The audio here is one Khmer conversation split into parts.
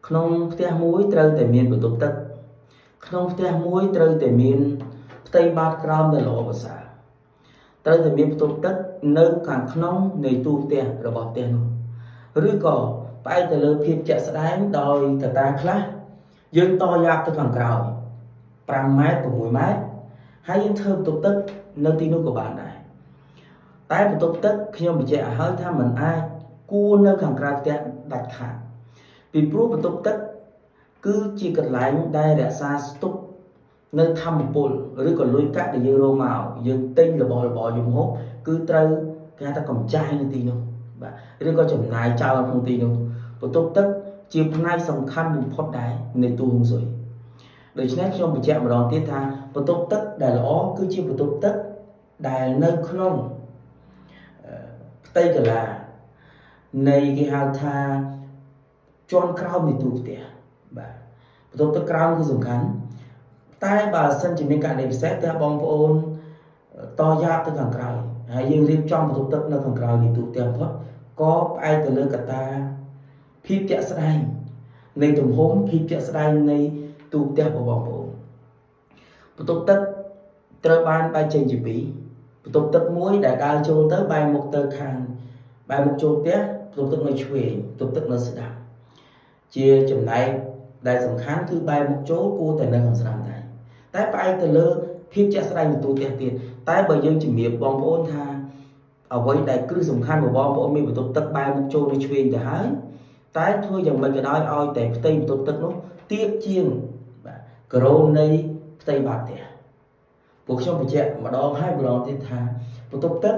ក្នុងផ្ទះមួយត្រូវតែមានបន្ទប់ទឹកក្នុងផ្ទះមួយត្រូវតែមានផ្ទៃបាតក្រោមដែលល្អប្រសើរត្រូវតែមានបន្ទប់ទឹកនៅខាងក្នុងនៃទូផ្ទះរបស់ផ្ទះនោះឬក៏ផ្អែកទៅលើភាពជាក់ស្ដែងដោយកត្តាខ្លះយើងតយ៉ាបទៅខាងក្រោយ5ម៉ែត្រ6ម៉ែត្រហើយយើងធ្វើបន្ទប់ទឹកនៅទីនោះក៏បានដែរតែបន្ទប់ទឹកខ្ញុំបញ្ជាក់ឲ្យហើយថាมันអាចគួរនៅខាងក្រៅផ្ទះដាច់ខាតពីព្រោះបន្ទប់ទឹកគឺជាកន្លែងដែលរក្សាស្តុកនៅធម្មពលឬក៏លុយកាក់ដែលយើងរកមកយើងទិញរបស់របរយំហូបគឺត្រូវគេហៅថាកំចាយនៅទីនោះបាទឬក៏ចំណាយចោលក្នុងទីនោះបន្ទប់ទឹកជាផ្នែកសំខាន់បំផុតដែរនៃទូហុងស៊ុយដូច្នេះខ្ញុំបញ្ជាក់ម្ដងទៀតថាបន្ទប់ទឹកដែលល្អគឺជាបន្ទប់ទឹកដែលនៅក្នុងផ្ទៃកាឡានៃគេហៅថាជាន់ក្រោមនៃទូផ្ទះបាទបន្ទប់ទឹកក្រោមគឺសំខាន់តែបើសិនជាមានករណីពិសេសផ្ទះបងប្អូនតយ៉ាបទៅខាងក្រោយហើយយើងរៀបចំបន្ទប់ទឹកនៅខាងក្រោយនៃទូផ្ទះបំផុតក៏ផ្អែកទៅលើកត្តាភាពជាក់ស្ដែងនៃទំហំភាពជាក់ស្ដែងនៃទូផ្ទះរបស់បងប្អូនបន្ទប់ទឹកត្រូវបានបែងចែកជាពីរបន្ទប់ទឹកមួយដែលដើរចូលទៅបែរមុខទៅខាងបែរមុខចូលផ្ទះបន្ទប់ទឹកនៅឆ្វេងបន្ទប់ទឹកនៅស្ដាំជាចំណែកដែលសំខាន់គឺបែរមុខចូលគួរតែនៅខាងស្ដាំដែរតែផ្អែកទៅលើភាពជាក់ស្ដែងនៃទូផ្ទះទៀតតែបើយើងជំរាបបងប្អូនថាអ្វីដែលគ្រឹះសំខាន់របស់បងប្អូនមានបន្ទប់ទឹកបែរមុខចូលនៅឆ្វេងទៅហើយតែធ្វើយ៉ាងម៉េចក៏ដោយឲ្យតែផ្ទៃបន្ទប់ទឹកនោះទៀបជាងបាទក្រូននៃផ្ទៃបាតផ្ទះពួកខ្ញុំបញ្ជាក់ម្ដងហើយម្ដងទៀតថាបន្ទប់ទឹក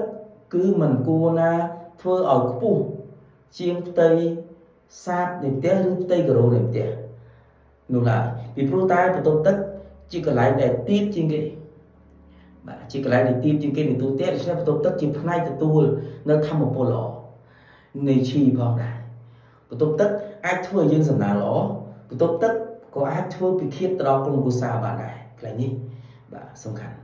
គឺមិនគួរណាធ្វើឲ្យខ្ពស់ជាងផ្ទៃសាបនៃផ្ទះឬផ្ទៃការ៉ូនៃផ្ទះនោះឡើយពីព្រោះតែបន្ទប់ទឹកជាកន្លែងដែលទៀបជាងគេបាទជាកន្លែងដែលទៀបជាងគេនៃទូផ្ទះដូច្នេះបន្ទប់ទឹកជាផ្នែកទទួលនៅធម្មពលល្អនៃឈីផងដែរបន្ទប់ទឹកអាចធ្វើឲ្យយើងសំណាងល្អបន្ទប់ទឹកក៏អាចធ្វើពិឃាតទៅដល់ក្រុមគ្រួសារបានដែរកន្លែងនេះបាទសំខាន់។